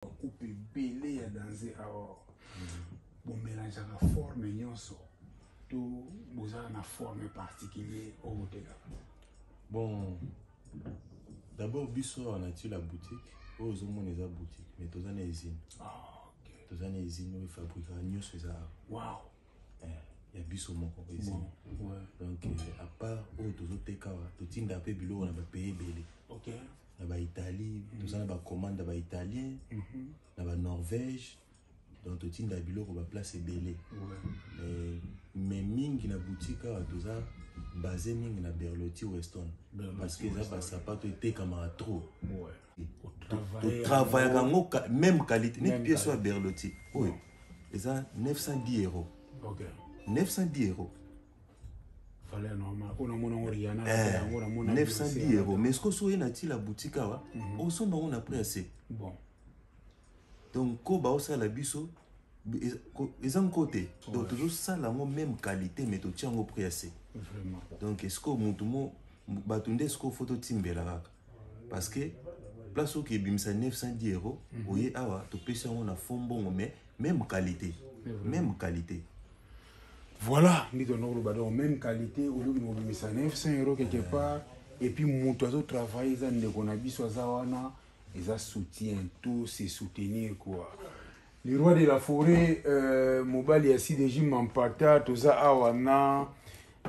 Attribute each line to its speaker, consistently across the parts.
Speaker 1: Coupe ebele ya danze awa, bomélangeaka forme nyonso to bozala na forme particulier oyo botekaka?
Speaker 2: Bon, d'abord biso awa na Tila Boutique, oyo ozomona eza boutique, mais toza na usine.
Speaker 1: Ah, ok.
Speaker 2: Toza na usine oyo efabrikaka nyonso, eza awa. Ya biso moko usine.
Speaker 1: Bon, ouais.
Speaker 2: Donc à part oyo tozoteka awa, totinda mpe biloko na bapays ebele, na baItalie. Toza na bacommande ya baItalien, na baNorvège, donc totinda biloko baplace ebele. Mais mingi na boutique awa toza basé mingi na Berlotti Weston, parce que eza basapato etekamaka trop. Totravaillaka yango même qualité, neti pièce oyo ya Berlotti oyo eza 910 euros. 910 euros.
Speaker 1: Valeur normale oyo namona yango Rihanna yango, namona.
Speaker 2: 910 euros, mais soki oso oye na Tila Boutique awa, osomba yango na prix ya se. Donc ko baosala biso eza nko te, donc tozosala yango même qualité, mais totia yango prix ya se. Donc est-ce mutu mo bato nde est-ce faut totimbela kaka, parce que place oyo ebimisa 910 euros, oye awa, topesi yango na fond mbongo, mais même qualité, même qualité.
Speaker 1: Voilà nde tondo koloba, donc même qualité, olobi kobimisa 900 euros quelque part, et puis moto azotravaille eza ndeko na biso aza wana, eza soutien, tout se soutenir quoi. Le roi de la forêt, mobali ya CDJ Mampata, toza awa na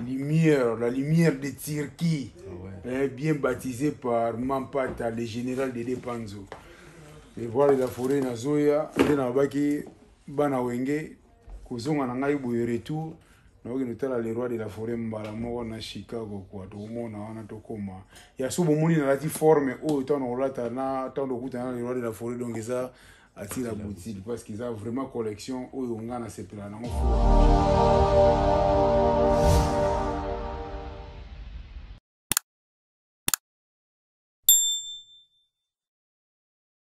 Speaker 1: lumière, la lumière de Turquie, bien baptisé par Mampata, le général de Depanzo, le roi de la forêt. Nazoya nde nalobaki bana Wenge, kozonga na ngai boye, retour nakokende kotala le roi de la forêt mbala moko na Chicago kwa tokomona wana tokóma ya so. Bomoni nalati forme oyo ntango nakolata na ntango tokutana na le roi de la forêt, donc eza Atila Boutique, parce que eza vraiment collection oyo nga nasepela nango.